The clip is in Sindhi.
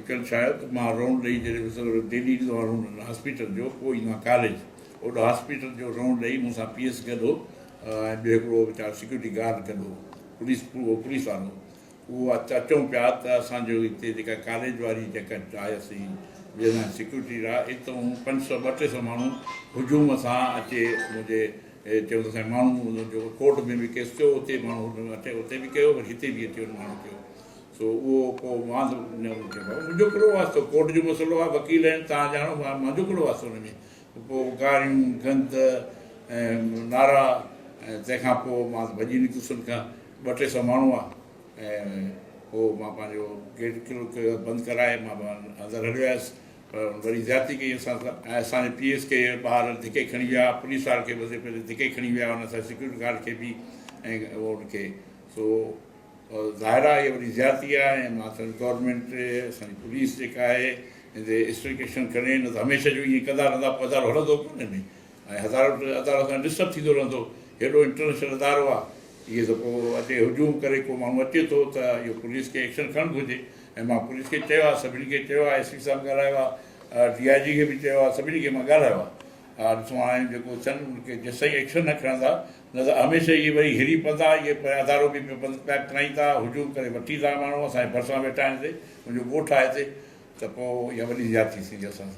ٿيل ڇا آهي ته مان رائونڊ ڏئي جڏهن ڊيلي ايندو آهيان رائونڊ هاسپيٽل جو پوء ايندو آهيان ڪاليج اوڏو هاسپيٽل جو رائونڊ ڏئي مون سان پي ايس گڏ هو ۽ ٻيو هڪڙو ويچارو سيڪيورٽي گارڊ گڏ هو پوليس اهو پوليس وارو هو اهو اچون پيا ته اسان جو هتي جيڪا ڪاليج واري جيڪا آهي اسين ويهندا آهيون سيڪيورٽي لاء اتئون پنج سو ٻه ٽي سو ماڻهو هجوم سان اچي منهنجي چيو ته سائين ماڻهو جو ڪورٽ ۾ به ڪيس ٿيو اتي ماڻهو اچي اتي به ڪيو وري هتي به اچي ماڻهو ڪيو سو اهو پوء مان منهنجو ڪهڙو واسطو ڪورٽ جو مسئلو آهي وڪيل آهن توهان ڄاڻو منهنجو ڪهڙو واسطو ان ۾ پوء گاريون، گند ۽ نعرا ۽ تنهن کان پوء مان ته ڀڄي نڪتس ان کان، ٻه ٽي سئو ماڻهو هئا ۽ پوء مان پنهنجو گيٽ بند ڪرائي مان اندر هليو آيس پر ان وري زيادتي ڪئي اسان سان ۽ اسان جي پي ايس کي ٻاهر ڌڪي کڻي ويا، پوليس وارن کي به ڌڪي کڻي ويا، ان اسان جي سيڪيورٽي گارڊ کي به ۽ ان کي سو ظاهر آهي اها وڏي زيادتي آهي ۽ مان سمجهان گورنمينٽ اسان جي پوليس جيڪا آهي ان تي اسٽرڪٽ ايڪشن کڻي نه ته هميشه جو ائين ڪندا رهندا پوء ادارو هلندو ڪونه ۾ ۽ هزارو ادارو اسان ڊسٽرب ٿيندو رهندو هيڏو انٽرنيشنل ادارو آهي اهي ته پوء اچي هجوم ڪري ڪو ماڻهو اچي ٿو ته اهو پوليس کي ايڪشن کڻڻ گهرجي ۽ مان پوليس کي چيو آهي سڀني کي چيو آهي ايس پي صاحب ڳالهايو آهي ڊي I جي کي به چيو آهي سڀني کي مان ڳالهايو آهي ها ڏسو هاڻي جيڪو ٿين ان کي جيستائين ايڪشن نه کڻندا نه ته هميشه اهي وري هري پوندا اهي ادارو به بند پيا ڪرائين ٿا هجوم ڪري وٺي ٿا ماڻهو اسان جي ڀرسان ويٺا آهن هتي منهنجو ڳوٺ آهي هتي ته پوء اها وڏي زيادتي ٿيندي اسان سان.